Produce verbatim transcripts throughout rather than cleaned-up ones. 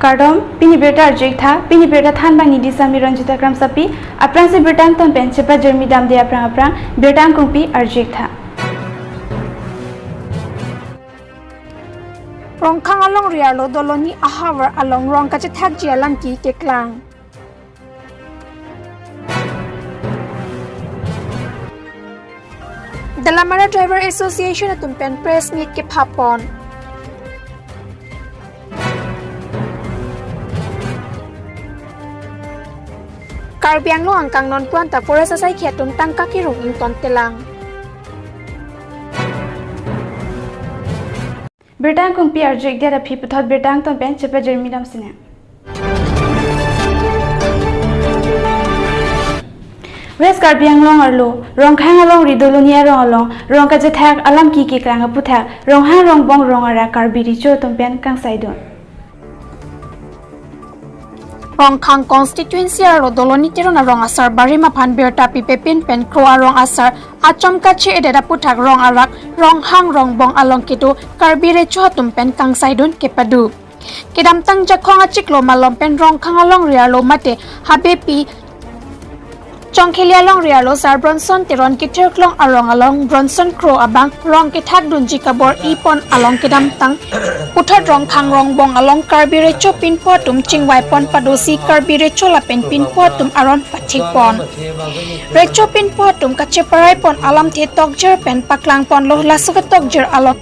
Kardom, pini birta arju-ik tha, pini birta thanbang neli Sami Ranjita Kramsapi, aphrangsi birta angton pen chepajirmi damde aphrang aphrang, birta angkungpi arju-ik tha. Rongkhang alongri arlo Doloni ahavar along rong kachethakji alamki keklang. Dalamara Driver Association atum pen press meet kephapon. Karbi Anglong angkang nonpu-an ta forest asaikhi atum tangka kerung ingtontelang. Birta angkungpi arju-ikdet aphi puthot birta angton pen chepajirmi damsinang. West Karbi Anglong arlo Rongkhang alongri Doloni arong along rong kachethak alamki keklang aputhak ronghang rongbong rong arak Karbi recho atum pen kangsaidun. Rongkhang constituency arlo Doloni Teron arong asar barim aphan birta pipepin pen kro arong asar achom kache-edet aputhak rong arak ronghang rongbong along kedo Karbi recho atum pen kangsaidun kepado. Kedamtang Jakhong achiklo malom pen Rongkhang alongri arlo mate Habepi Chongkheli alongri arlo sar Bronson Teron kethirklong arong along Bronson Kro abang rong kethakdunji kabor-ipon along kedamtang puthot rongkhang rongbong along Karbi recho pinpo atum chingvaipon padosi Karbi recho lapen pinpo atum aron pathikpon. Recho pinpo atum kacheparaipon alamthe tokjir pen paklangponlo, laso ketokjir along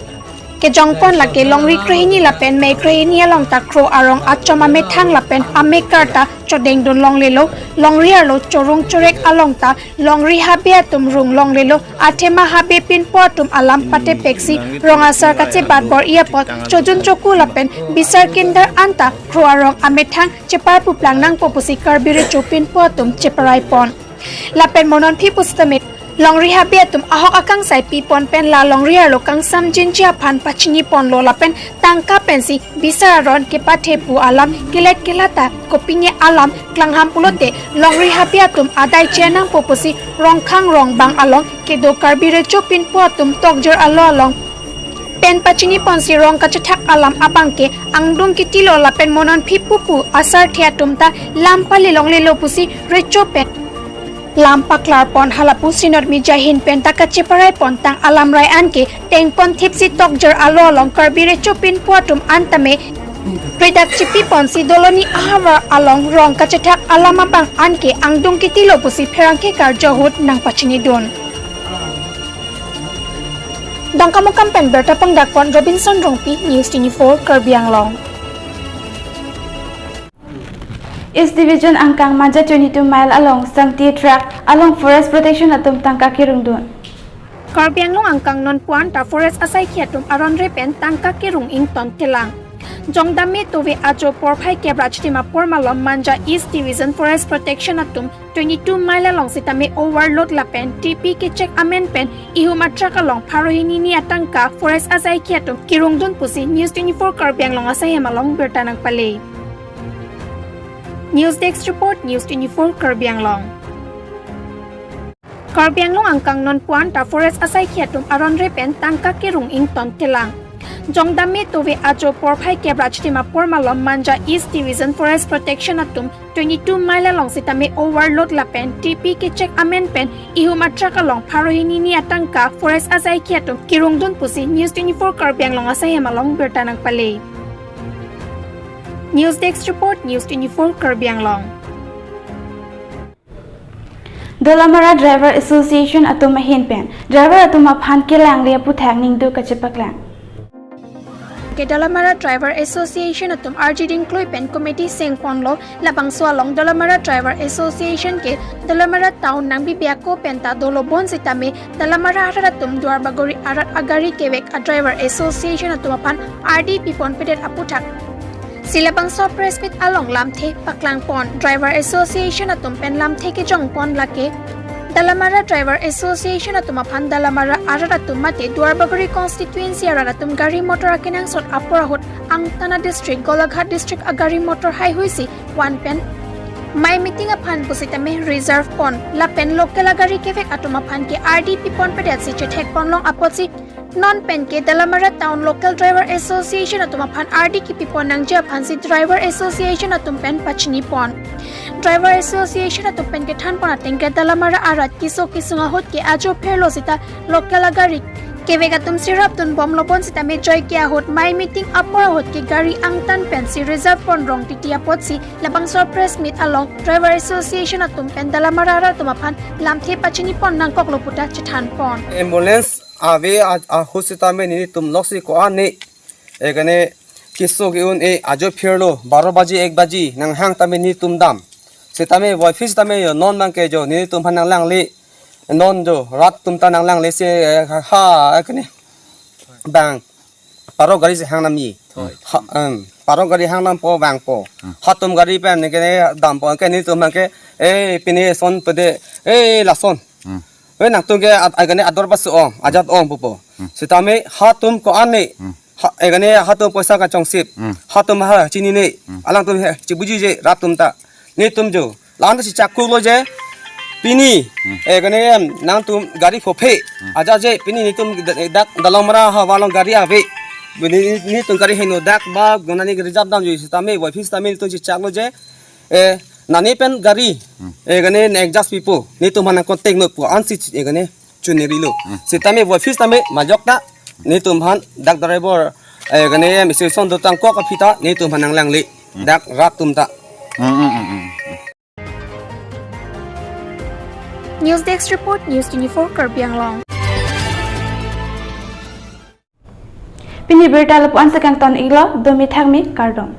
kejongpon lake longri krehini lapen mei krehini along ta kro arong achom amethang lapen amekar ta chodengdun longlelo, longri arlo chorung chorek along ta longri habe atum rung longlelo, athema habe pinpo atum alam patepeksi rong asar kachebat bor-i apot chojun choku lapen bisar kindar anta kro arong amethang cheparpuplang nangpo pusi Karbi recho pinpo atum cheparaipon. Lapen mo non aphi pusitame longri habe atum ahok akangsai pipon pen la longri arlo kangsam jinji aphan pachiniponlo lapen tangka pensi bisar aron kepathe pu alam kelet kelat ta kopine alam klangham pulote longri habe atum adai chenangpo pusi rongkhang rongbong along kedo Karbi recho pinpo atum tokjir alo along pen pachiniponsi rong kachethak alam abangke angdung kitilo lapen mo non aphi pupu asarthe atum ta lam pale longlelo pusi recho pen lam paklarpon. Halapu Sinot Mija ahin pen ta kacheparaipon tang alamrai anke tengpon thipsi tokjir alo along Karbi recho pinpo atum antame redak chipiponsi Doloni ahavar along rong kachethak alam abang anke angdung kitilo pusi pherangke karjo ahut nangpachinidun. Dongkamukam pen birta pangdakpon Robinson Rongpi, News twenty-four Karbi Anglong. East Division angkang Manja twenty-two mile along Sangti truck along forest protection atum tangka kerungdun. Karbi Anglong angkang nonpu-an ta forest asaikhi atum aron re pen tangka kerung ingtontelang. Jongdam me tove ajo porphai kep ra chitim apor malom Manja East Division Forest Protection atum twenty-two mile along sitame overload lapen T P kechek amen pen ihum a truck along pharo hini ni atangka forest asaikhi atum kerungdun pusi News twenty-four Karbi Anglong asaihem along birta nangpale. News Desk Report, News twenty-four Karbi Anglong. Karbi Anglong angkang nonpu-an ta forest asaikhi atum aron re pen tangka kerung ingtontelang. Jongdam me tove ajo porphai kep ra chitim apor malom Manja East Division Forest Protection atum twenty-two mile along sitame overload lapen T P kechek amen pen ihum a truck along pharo hini ni atangka forest asaikhi atum kerungdun pusi News twenty-four Karbi Anglong asaihem along birta nangpale. News Desk Report, News twenty-four Karbi Anglong. Dolamara Driver Association atum ahin pen driver atum aphan kelang le aputhak ningduk kachepaklang. Ke Dolamara Driver Association atum arjiding klui pen committee sengponlo, labangso along Dolamara Driver Association ke Dolamara town nangbibi ako pen ta dolo bonsitame Dolamara arat atum Duarbagori arat agari kevek a Driver Association atum aphan ardi pipon pedet aputhak si labangso press meet along lamthe paklangpon. Driver Association atum pen lamthe kejongpon lake Dolamara Driver Association atum aphan Dolamara arat atum mate Duarbagori constituency arat atum gari motor akenangsot apor ahut Amtana district, Golaghat district agari motor haihui si van pen mei meeting aphan pusitame reserve pon lapen local agari kevek atum aphan ke ardi pipon pedet si chethekpon long apotsi Non pen ke Dalamara Town Local Driver Association atum aphan ardi kipipon nangji aphansi Driver Association atum pen pachinipon. Driver Association atum pen kethanpon ateng ke Dalamara arat keso kesung ahut ke ajo phirlo seta local agari kevek atum si rapdunbomlo bonsitame joike ahut mei meeting apor ahut ke gari angtan pensi reserve pon rong titi apotsi labangso press meet along Driver Association atum pen Dalamara arat atum aphan lamthe pachinipon nangkoklo puta chethanpon. Ambulance ave a-, ahut sitame nelitum loksi ko-an ne. Ekane keso ke-un-e ajo phirlo, baro baji ek baji nanghang tame nelitum dam. Sitame voiphis tame jo non abang ke jo nelitum aphan nanglangle. Non jo rat atum ta nanglangle si, eh, ha, ha, ekane. Bang. Paro gari si hang nam ye. Thoi. Ha, em, paro gari hang nampo vangpo. Hmm. Hatum gari pen ekane dampo ke nelitum abang ke, eh, pine son pede, eh, lason. Hmm. Eh, nangtum ke at-, ekane ador pasu-ong, ajat ong pupo. Hmm. Sitame hatum ko-an ne. Hmm. Ha, ekane hatum poisa kachongsip. Hmm. Hatum ha chinine. Hmm. Alangtum he chibujije rat atum ta. Nelitum jo. Lanta si chakuklo je. Pini. Hmm. Ekane em, nangtum gari phophe. Hmm. Ajat je pini nelitum dak, dak Dalamara havar along gari ave. Pini nelitum gari heno dak ba gonani reserve dam jo sitame voiphis tame nelitum si chaklo je. Eh, nani pen gari. Hmm. Ekane ne adjust pipo. Nelitum aphan contact nangpo ansi ekane chunirilo. Hmm. Sitame voiphis tame majok ta nelitum aphan dak driver, eh, ekane em association dotang kok aphi ta nelitum aphan nanglangle. Hmm. Dak rat atum ta. Hmm, hmm, hmm, hmm. News Desk Report, News twenty-four Karbi Anglong. Pini birta lapu-an si kangton iklo, domi thakmi, kardom.